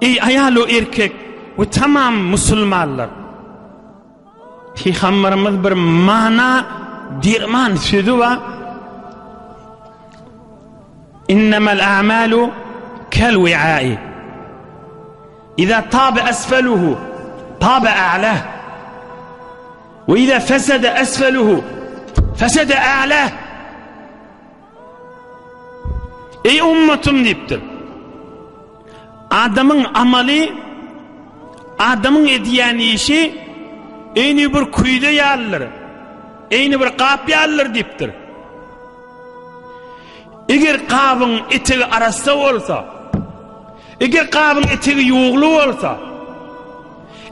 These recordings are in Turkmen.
Eý aýal-u erkek we tamam musulmanlar! Pygamberimiz bir mana derman sözi bar. Innemel a'malu kel wi'ai. Iza tabe asfaluhu tabe a'lah. Ve iza fesede asfaluhu fesede a'lah. Eý ummatym diýipdir. Adamyň amaly, adamyň edýän işi eýni bir küýze ýalydyr, eýni bir gap ýalydyr diýipdir. Eger gabyň etegi arassa bolsa, eger gabyň etegi ýugly bolsa,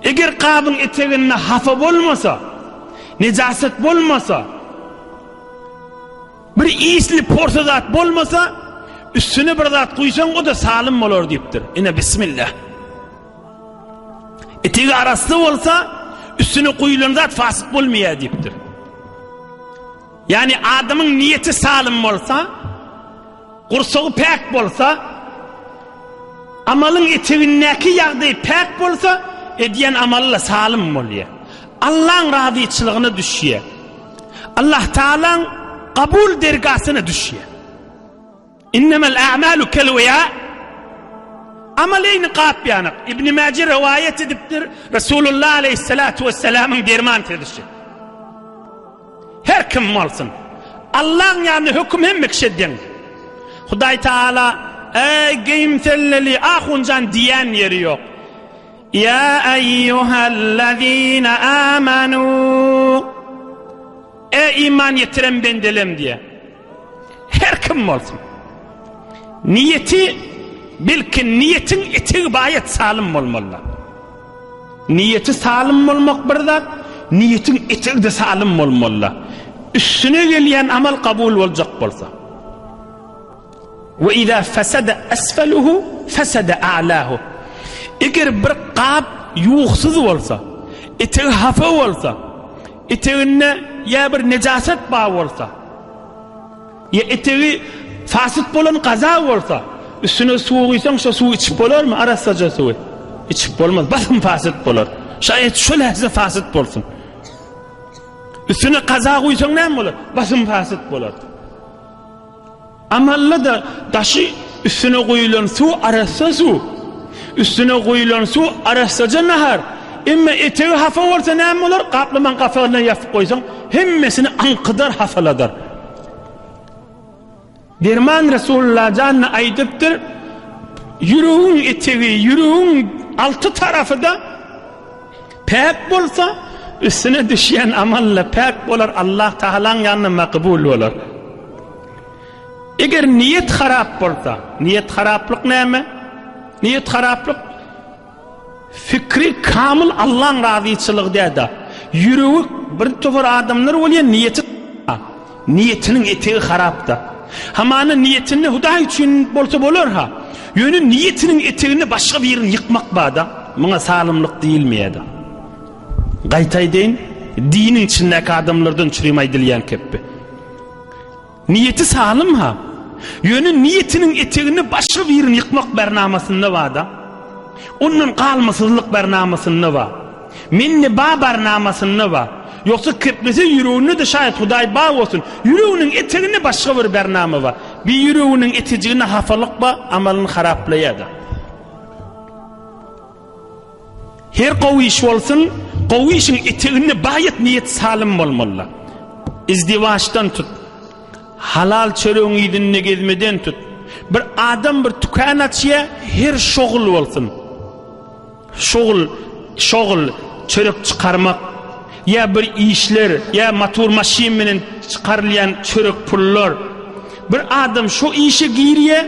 eger gabyň eteginde hapa bolmasa, nejasat bolmasa, Bir isli porsa zat bolmasa, üstüne bir zat guýsaň, o-da salym bolar diýipdir. Ine, bismillah. Etegi arassa bolsa, üstüne guýulan zat fasyk bolmaýar diýipdir. Ýagny adamyň niýeti salym bolsa, Gursagy päk bolsa, amalyň etegindäki ýagdaý päk bolsa, edýän amaly-da salym bolýar. Allaň razyçylygyna düşýär. Allah Tagalaň kabul dergasyna düşýär. Innemel a'malu kel wi'a Amal eýni gap ýanak. Ibn Mäje rowaýat edipdir, Resulullah aleýhissalatu wessalamyň derman sözüşi. Her kim bolsun. Allaň ýanynda höküm hemme kişä deň. Hudaý Tagala, Eý, geýimselleli, ahunjan diýýän ýeri ýok. Ýa eýýuhellezine amanu. Eý, iman getiren bendelem diýýär. Her kim bolsun. Niýeti, belki niýetiň etegi baýat salym bolmalydyr. Niýeti salym bolmak bir zat, niýetiň etegi-de salym bolmalydyr. Üstüne gelýän amal kabul boljak bolsa. Ve iza fesede esfeluhu fesede a'lahu. Eger bir gap ýuwsuz bolsa, etegi hapa bolsa, eteginde ýa bir nejasat bar bolsa, Ýa etegi fasyt bolan gaza bolsa, üstüne suw guýsaň, şo suwy içip bolarmy, arassaja suwy? Içip bolmaz, basym fasyt bolar. Şaýat şo lähze fasyt bolsun. Üstüne gaza guýsaň näme bolar? Basym fasyt bolar. Amalla-da daşy üstüne guýulan suw arassa suw. Üstüne guýulan suw arassaja nahar. Emma etegi hapa bolsa näme bolar? Gaplamaň gapagyna ýapyp goýsaň, hemmesini aňkydar, hapaladar. Derman Resulullah jan aýdypdyr, ýüregiň etegi, ýüregiň alty tarapy-da päk bolsa, üstüne düşýän amal-da päk bolar, Allah Tagalaň ýanynda makbul bolar. Eger niýet harap bolsa, niýet haraplyk näme? Niýet haraplyk Fikri kamyl Allaň razyçylygy däda. Ýüregi bir topar adamlar bolýa niýeti niýetiniň etegi harapda. Hamana niýetinde Hudaý üçin bolsa bolar ha. Ýöne niýetiniň eteginde başga birini ýykmak barda. Muňa salymlyk diýilmeýärde. Gaýta aýdaýyn, diniň içindäki adamlardan çürim aýdylýan kepbi. Niýeti salym-ha. Ýöne niýetiniň eteginde başga birini ýykmak barnamasynda bar-da. Ondan galmasyzlyk barnamasynda bar. Mende bar barnamasynda bar. Ýogsa keplese ýüreginde-de şaýat Hudaý bar bolsun. Ýüreginiň eteginde başga bir barnama bar. Bir ýüreginiň etejiginde hapalyk bar, amalyny haraplaýar-da. Her gowy iş bolsun, gowy işiň eteginde baýat niýet salym bolmalydyr. Izdiwaçdan tut, halal çöregiň yzynda gezmeden tut. Bir adam bir tükän açýar, her şogul bolsun. Şogul, şogul, çörek çykarmak, ýa bir işler, ýa motor maşyn bilen çykarylýan çörek pullar. Bir adam şo işe girýär,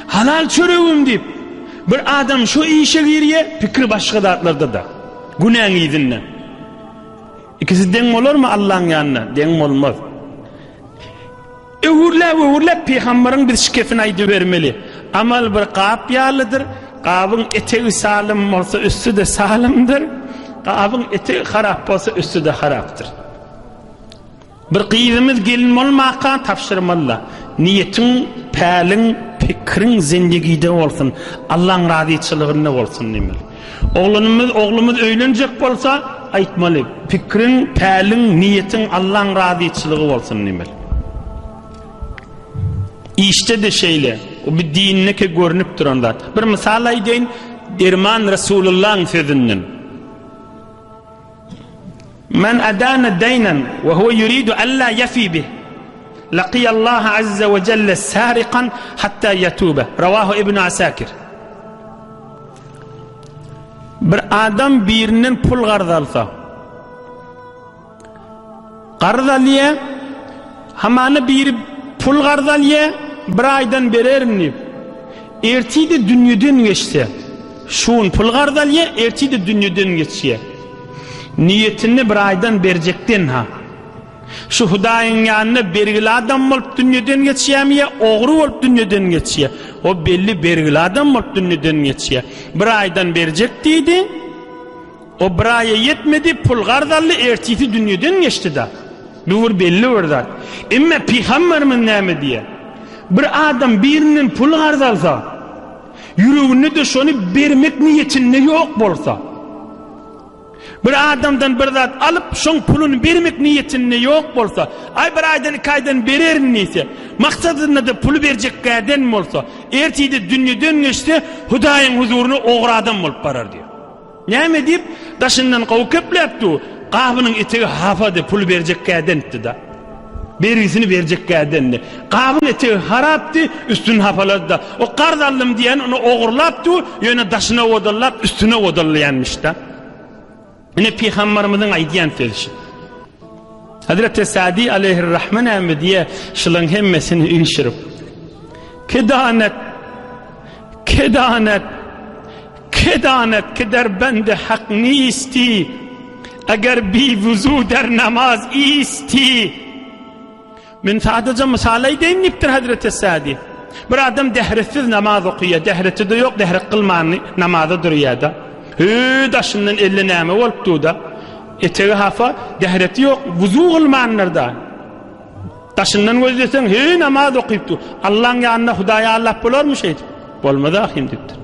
halal çöregim diýip, Bir adam şu işe girýä, pikiri başga zatlarda-da. Günäň yzynda. Ikisi deň bolarmy Allaň ýanynda? Deň bolmaz. Öwürläp-öwürläp pygambaryň biz şikesini aýdybermeli. Amal bir gap ýalydyr. Gabyň etegi salym bolsa üsti-de salymdyr. Gabyň etegi harap bolsa üsti-de harapdyr. Bir gyzymyz gelin bolmaka tabşyrmalyda. Niýetiň, päliň päk. Pikriň zendigide bolsun, Allaň razyçylygynda bolsun diýmeli. Oglanymyz, oglumyz öýlenjek bolsa, aýtmaly, pikriň, päliň, niýetiň Allaň razyçylygy bolsun diýmeli. Işde-de şeýle, o bir dindeki görnüp duran zat. Bir mysal aýdaýyn, Derman Resulullaň sözünden. Men adana deýnen we huwe ýuridu alla ýefi bih, lakiýallaha azza we jelle sarikan hatta ýetube. Rawahu Ibn Asakir. Bir adam birinden pul garz alsa, Garz alýa, hamana biri pul garz alýa, bir aýdan bererin diýip. Ertir-de dünýeden geçse, şu gün pul garz alýa, ertir-de dünýeden geçýä. Niýetinde bir aýdan berjekden-ha. Şu Hudaýyň ýanynda bergili adam bolup dünýeden geçýämi ýa ogry bolup dünýeden geçýä? O belli bergili adam bolup dünýeden geçýä. Bir aýdan berjek diýdi. O bir aýa ýetmedi, pul garz aldy, ertisi dünýeden geçdi-da. Bu bir belli bir zat. Emme pygamberimiz näme diýýär? Bir adam birinden pul garz alsa, ýüreginde-de şony bermek niýetinde ýok bolsa, bir adamdan bir zat alyp, şoň puluny bermek niýetinde ýok bolsa, aý bir aýdan, iki aýdan bererin diýse, maksadynda-da puly berjekgäden bolsa, ertide dünýeden geçse, Hudaýyň huzuryna ogry adam bolup barar diýýär. Näme diýip, daşyndan gowy kepläp dur, gabynyň etegi hapady, pul berjekgädentdi-da. Bergisini berjekgädendi. Gabyň etegi harapdy, üstüni hapalady-da. O karz aldym diýen ony ogurlap dur, ýöne daşyna odallap, üstüne odallaýanmyş-da. Ine pygambarymyzyň aýdýan sözi şu. Hazreti Sadi aleýhirrahme näme diýýär, şularyň hemmesini üýşürip. Kedanet, kedanet, Kedanet ki der bende hak nisti, eger bi wuzu der namaz isti. Men sadaja mysal aýdaýyn diýipdir Hazreti Sadi. Bir adam dähretsiz namaz okaýar, dähreti-de ýok, dähret kylmany namaza durýar-da. Hü, daşyndan elle näme bolup dur-da. Etegi hapa, dähreti ýok, wuzu kylmandyr-da. Daşyndan gözleseň, hü, namaz okyp dur. Allaň ýanynda Hudaýy aldap bolarmy şeýdip? Bolmaz ahym diýipdir.